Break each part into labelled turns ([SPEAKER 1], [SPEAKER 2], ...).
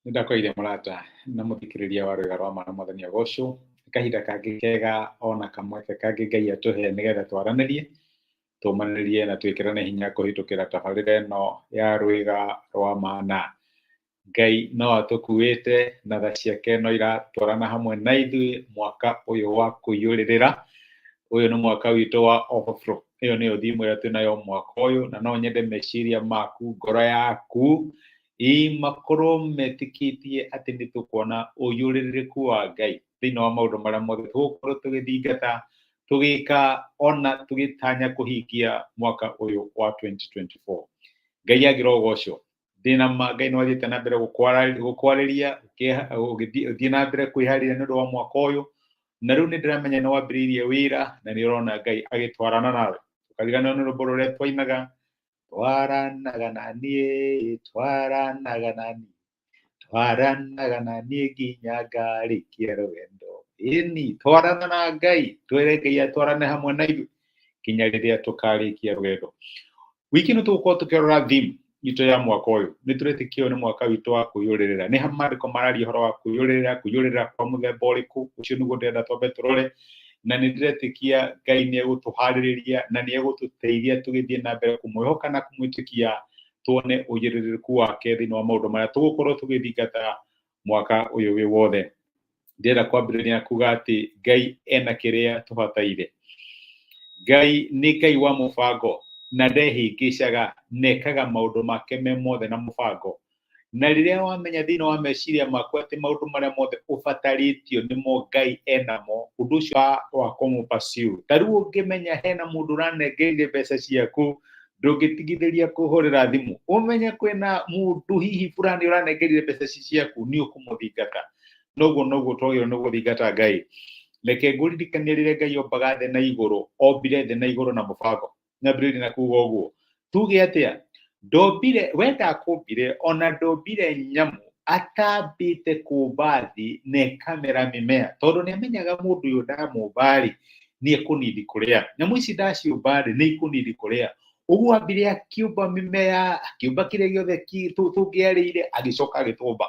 [SPEAKER 1] Nĩndakũgeithia mũrata na mũthikĩrĩria wa Rwĩga rwa Ma na Mwathani agocwo. Nĩ kahinda kangĩ kega ona kamweke kangĩ Ngai atũhe nĩgetha twaranĩrie, tũmanĩrie na twĩkĩrane hinya kũhĩtũkĩra tabarĩra ĩno ya Rwĩga rwa Ma na. Ngai no atũkuĩte na tha ciake no iratwarana hamwe na ithuĩ mwaka ũyũ wa kũiyũrĩrĩra. Ũyũ nĩ mwaka witũ wa overflow. Ĩyo nĩyo theme ĩrĩa twĩnayo mwaka ũyũ na no nyende meciria maku, ngoro yaku makorwo metĩkĩtie atĩ nĩ tũkuona ũiyũrĩrĩku wa Ngai thĩinĩ wa maũndũ marĩa mothe tũgũkorwo tũgĩthingata, tũgĩka ona tũgĩtanya kũhingia mwaka ũyũ wa 2024. Ngai agĩra ũgocwo. Ndĩna ma Ngai nĩ wathiĩte na mbere gũkwarĩria, ũgĩthiĩ na mbere kwĩharĩria nĩ ũndũ wa mwaka ũyũ, na rĩu nĩ ndĩramenya nĩ wambĩrĩirie wĩra na nĩ ũrona Ngai agĩtwarana nawe. Ndũkariganĩrwo nĩ rwĩmbo rũrĩa twainaga, twaranaga na niĩ, twaranaga na niĩ, twaranaga na niĩ nginya ngarĩkia rũgendo. Ĩni, twarana na Ngai, twĩre Ngai atwarane hamwe na ithuĩ nginya rĩrĩa tũkarĩkia rũgendo. Wiki ĩno tũgũkorwo tũkĩrora theme itũ ya mwaka ũyũ. Nĩ tũretĩkia ũyũ nĩ mwaka witũ wa kwĩyũrĩrĩra. Nĩ ha maandĩko mararia ũhoro wa kwĩyũrĩrĩra, kwĩyũrĩrĩra kwa mũthemba ũrĩkũ, ũcio nĩguo ndĩrenda twambe tũrore. Na nĩ ndĩretĩkia Ngai nĩ egũtũharĩrĩria na nĩ egũtũteithia tũgĩthiĩ na mbere kũmwĩhoka na kũmwĩtĩkia, tuone ũigĩrĩrĩku wake thĩinĩ wa maũndũ marĩa tũgũkorwo tũgĩthingata mwaka ũyũ wĩ wothe. Ndĩrenda kwambĩrĩria na kuga atĩ Ngai ena kĩrĩa tũbataire. Ngai nĩ Ngai wa mũbango na ndehĩngĩcaga na ekaga maũndũ make me mothe na mũbango. Na rĩrĩa wamenya thĩinĩ wa meciria maku atĩ maũndũ marĩa mothe ũbatarĩtio nĩmo Ngai enamo, ũndũ ũcio wa kũmũ-pursue. Ta rĩu ũngĩmenya hena mũndũ ũranengerire mbeca ciaku, ndũngĩtigithĩria kũhũrĩra thimũ. Ũmenye kwĩna mũndũ hihi fulani ũranengerire mbeca ici ciaku, nĩ ũkũmũthingata. Noguo noguo twagĩrĩirwo nĩ gũthingata Ngai. Reke ngũririkanie rĩrĩa Ngai ombaga thĩ na igũrũ, ombire thĩ na igũrũ na mũbango. Nyambĩrĩrie na kuga ũguo. Tuge atĩa? Ndombire, we ndakũmbire, ona ndombire nyamũ atambĩte kũmba thĩ na ĩkamera mĩmea. Tondũ nĩ amenyaga mũndũ ũyũ ndamũmba-rĩ, nĩ ekũnindi kũrĩa. Nyamũ ici ndaciũmba-rĩ, nĩ ikũnindi kũrĩa. Ũguo ambire akĩũmba mĩmea, akĩũmba kĩrĩa gĩothe tũngĩarĩire, agĩcoka agĩtũmba.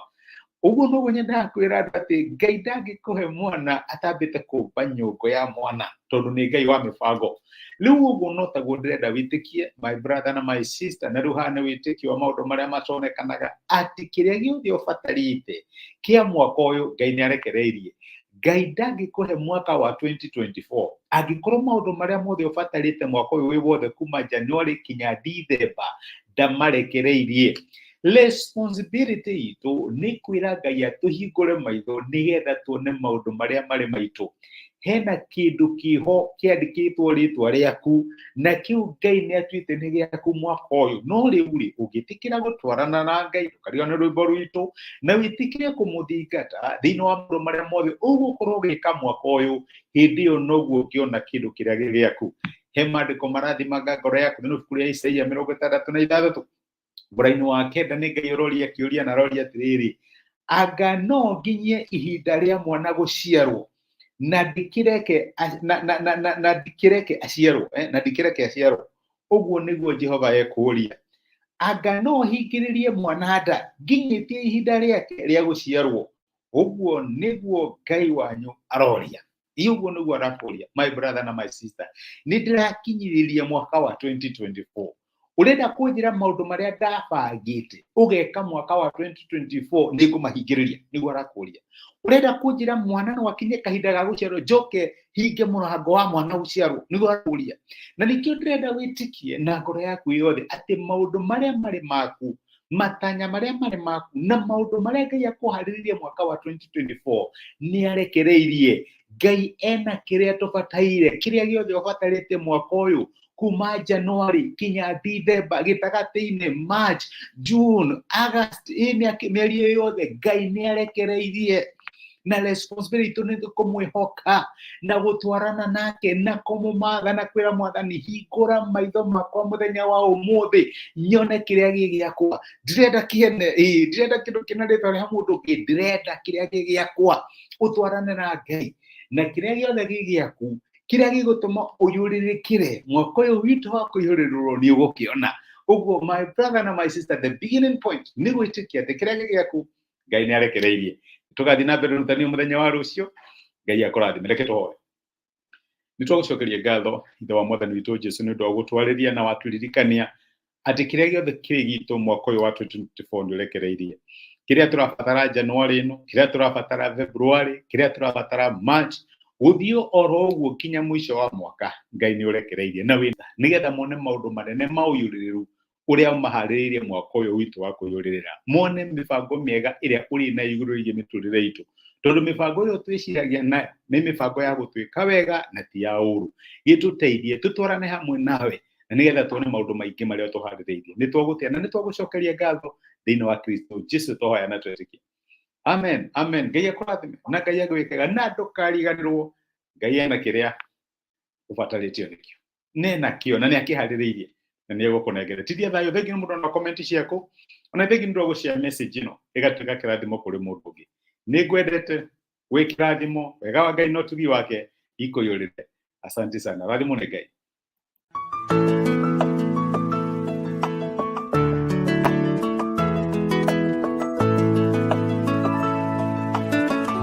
[SPEAKER 1] Ũguo noguo nyendaga kwĩra andũ atĩ Ngai ndangĩkũhe mwana atambĩte kũmba nyũngũ ya mwana, tondũ nĩ Ngai wa mĩbango. Rĩu ũguo no taguo ndĩrenda wĩtĩkie, my brother na my sister, na rĩu haha nĩ wĩtĩkio wa maũndũ marĩa matonekanaga, atĩ kĩrĩa gĩothe ũbatarĩte kĩa mwaka ũyũ Ngai nĩ arekereirie. Ngai ndangĩkũhe mwaka wa 2024 angĩkorwo maũndũ marĩa mothe ũbatarĩte mwaka ũyũ wĩ wothe kuma January kinya December ndamarekereirie. Responsibility itũ nĩ kwĩra Ngai atũhingũre maitho nĩgetha tuone maũndũ marĩa marĩ maitũ. Hena kĩndũ kĩho kĩandĩkĩtwo rĩtwa rĩaku na kĩu Ngai nĩ atuĩte nĩ gĩaku mwaka ũyũ. No rĩu rĩ, ũngĩtĩkĩra gũtwarana na Ngai, ndũkariganĩrwo rwĩmbo rwitũ, na wĩtĩkĩre kũmũthingata thĩinĩ wa maũndũ marĩa mothe ũgũkorwo ũgĩka mwaka ũyũ, hĩndĩ ĩyo noguo ũngĩona kĩndũ kĩrĩa gĩ gĩaku. He maandĩko marathimanga ngoro yaku thĩinĩ wa ibuku rĩa Isaia 66 mũraini wa kenda, nĩ Ngai ũroria kĩũria na aroria atĩrĩrĩ, anga no nginyie ihinda rĩa mwana gũciarwo na ndikĩreke na ndikĩreke aciarwo, na ndikĩreke aciarwo? Ũguo nĩguo Jehova ekũũria. Anga no hingĩrĩrie mwana nda nginyĩtie ihinda rĩake rĩa gũciarwo? Ũguo nĩguo Ngai wanyu aroria. Ĩ ũguo nĩguo arakũria, my brother na my sister. Nĩ ndĩrakinyithĩria mwaka wa 2024. Ũrenda kũnjĩra maũndũ marĩa ndabangĩte ũgeka mwaka wa 2024 nĩ ngũmahingĩrĩria? Nĩguo arakũria. Ũrenda kũnjĩra mwana no akinye kahinda ga gũciarwo njoke hinge mũrango wa mwana gũciarwo? Nĩguo arakũria. Na nĩkĩo ndĩrenda wĩtĩkie na ngoro yaku yothe atĩ maũndũ marĩa marĩ maku, matanya marĩa marĩ maku, na maũndũ marĩa Ngai akũharĩrĩirie mwaka wa 2024 nĩ arekereirie. Ngai ena kĩrĩa tũbataire, kĩrĩa gĩothe ũbatarĩte mwaka ũyũ kuma January kinya December, gĩtagatĩ-inĩ, March, June, August, ĩ mĩeri ĩyo yothe Ngai nĩ arekereirie. Na responsibility itũ nĩ kũmwĩhoka na gũtwarana nake na kũmũmatha na kwĩra Mwathani, hingũra maitho makwa mũthenya wa ũmũthĩ nyone kĩrĩa gĩ gĩakwa. Ndirenda kĩene, ĩ ndirenda kĩndũ kĩna rĩtwa rĩa mũndũ ũngĩ, ndĩrenda kĩrĩa gĩ gĩakwa. Ũtwarane na Ngai na kĩrĩa gĩothe gĩ gĩaku, kĩrĩa gĩgũtũma ũiyũrĩrĩkĩre mwaka ũyũ witũ wa kũiyũrĩrĩrwo nĩ ũgũkĩona. Ũguo my brother na my sister, the beginning point nĩ gwĩtĩkia atĩ kĩrĩa gĩ gĩaku Ngai nĩ arekereirie. Tũgathiĩ na mbere ũrutani mũthenya wa rũciũ. Ngai akũrathime. Reke tũhoe. Nĩ twagũcokeria ngatho, Ithe wa Mwathani witũ Jesu, nĩ ũndũ wa gũtwarĩria na watũririkania atĩ kĩrĩa gĩothe kĩrĩ gitũ mwaka ũyũ wa 2024 nĩ ũrekereirie. Kĩrĩa tũrabatara January ĩno, kĩrĩa tũrabatara February, kĩrĩa tũrabatara March, gũthiĩ oro ũguo nginya mũico wa mwaka, Ngai nĩ ũrekereirie na wĩna nĩgetha mone maũndũ manene ma ũiyũrĩrĩru ũrĩa ũmaharĩrĩirie mwaka ũyũ witũ wa kwĩyũrĩrĩra, mone mĩbango mĩega ĩrĩa ũrĩ nayo igũrũ rĩgiĩ mĩtũrĩre itũ, tondũ mĩbango ĩyo twĩciragia nayo nĩ mĩbango ya gũtwĩka wega na ti ya ũru. Gĩtũteithie tũtwarane hamwe nawe na nĩgetha tuone maũndũ maingĩ marĩa ũtũharĩrĩirie. Nĩ twagũtĩa na nĩ twagũcokeria ngatho thĩinĩ wa Kristo Jesu twahoya na twetĩkia. Amen, amen. Ngai akũrathime na Ngai agwĩkega na ndũkariganĩrwo Ngai ena kĩrĩa ũbatarĩtio nĩkĩo. Nĩ nakĩo na nĩ akĩharĩrĩirie na nĩ egũkũnengera. Tithia thayũ. Thengi nĩ mũndũ na comment ciaku, ona thengi nĩ ũndũ wa gũshare message ĩno ĩgatuĩka kĩrathimo kũrĩ mũndũ ũngĩ. Nĩ ngwendete, wĩ kĩrathimo, wega wa Ngai na ũtugi wake ikũiyũrĩre. Asante sana, rathimwo nĩ Ngai.